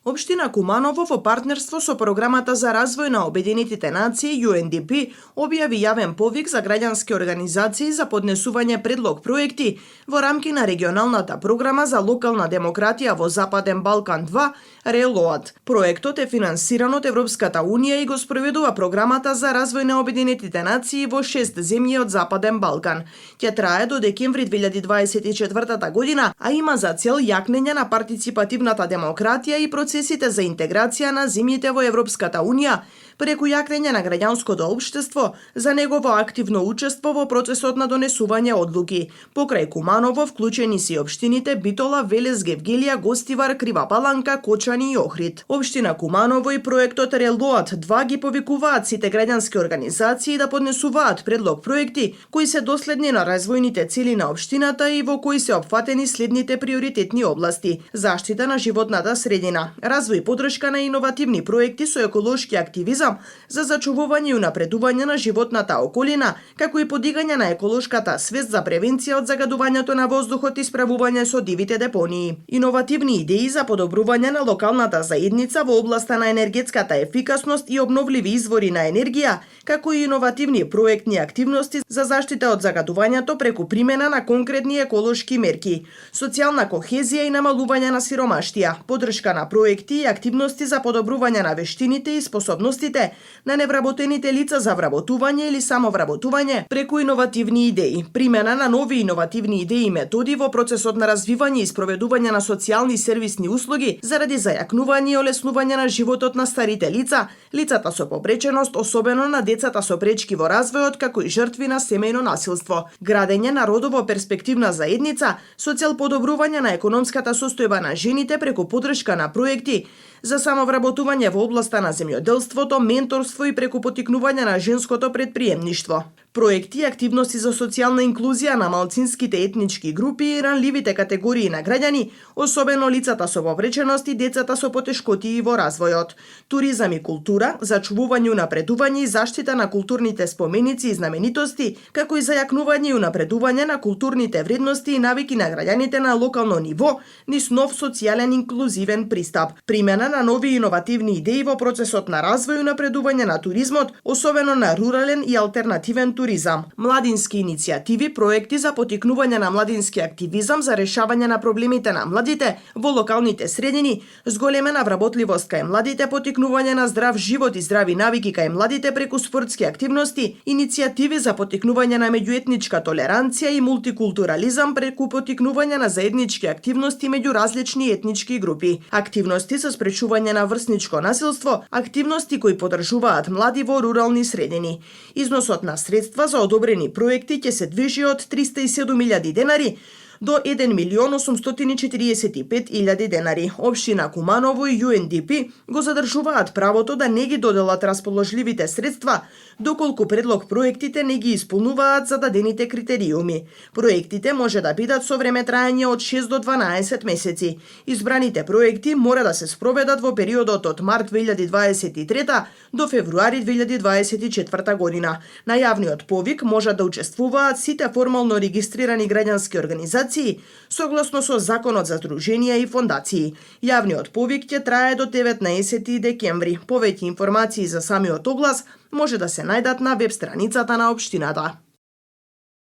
Општина Куманово во партнерство со Програмата за развој на Обединетите нации UNDP објави јавен повик за граѓански организации за поднесување предлог проекти во рамки на регионалната програма за локална демократија во Западен Балкан 2 РЕЛОАД. Проектот е финансиран од Европската унија и го спроведува Програмата за развој на Обединетите нации во 6 земји од Западен Балкан. Ќе трае до декември 2024 година, а има за цел јакнење на партиципативната демократија и процесите за интеграција на земјите во Европската унија преку јакнење на граѓанското општество за негово активно учество во процесот на донесување одлуки. Покрај Куманово вклучени си општините Битола, Велес, Гевгелија, Гостивар, Крива Паланка, Кочани и Охрид. Општина Куманово и проектот РЕЛОАД 2 ги повикуваат сите граѓански организации да поднесуваат предлог проекти кои се доследни на развојните цели на општината и во кои се опфатени следните приоритетни области: заштита на животната средина, развој и поддршка на иновативни проекти со еколошки активизам за зачувување и унапредување на животната околина, како и подигање на еколошката свест за превенција од загадувањето на воздухот и справување со дивите депонии. Иновативни идеи за подобрување на локалната заедница во областа на енергетската ефикасност и обновливи извори на енергија, како и иновативни проектни активности за заштита од загадувањето преку примена на конкретни еколошки мерки, социјална кохезија и намалување на сиромаштија, поддршка на проекти и активности за подобрување на вештините и способностите на невработените лица за вработување или самовработување преку иновативни идеи, примена на нови иновативни идеи и методи во процесот на развивање и спроведување на социјални сервисни услуги заради зајакнување и олеснување на животот на старите лица, лицата со попреченост, особено на децата со пречки во развојот, како и жртви на семејно насилство, градење на родово перспективна заедница со цел подобрување на економската состојба на жените преку поддршка на проекти за самовработување во областа на земјоделството, менторство и преку поттикнување на женското претприемништво. Проекти и активности за социјална инклузија на малцинските етнички групи и ранливите категории на граѓани, особено лицата со попреченост и децата со потешкотии во развојот. Туризам и култура, зачувување и унапредување и заштита на културните споменици и знаменитости, како и зајакнување и унапредување на културните вредности и навики на граѓаните на локално ниво, низ нов социјален инклузивен пристап. Примена на нови иновативни идеи во процесот на развој и унапредување на туризмот, особено на рурален и алтернативен туризам. Младински иницијативи, проекти за поттикнување на младински активизам за решавање на проблемите на младите во локалните средини, зголемена вработливост кај младите, поттикнување на здрав живот и здрави навики кај младите преку спортски активности, иницијативи за поттикнување на меѓуетничка толеранција и мултикултурализам преку поттикнување на заеднички активности меѓу различни етнички групи, активности за спречување на врсничко насилство, активности кои поддржуваат млади во рурални средини. Износот на средства за одобрени проекти ќе се движи од 307.000 денари до 1.845.000 денари. Општина Куманово и UNDP го задржуваат правото да не ги доделат расположливите средства доколку предлог проектите не ги исполнуваат зададените критериуми. Проектите може да бидат со време траење од 6 до 12 месеци. Избраните проекти мора да се спроведат во периодот од март 2023 до февруари 2024 година. На јавниот повик може да учествуваат сите формално регистрирани граѓански организации согласно со Законот за здруженија и фондации. Јавниот повик ќе трае до 19 декември. Повеќе информации за самиот оглас може да се најдат на веб страницата на општината.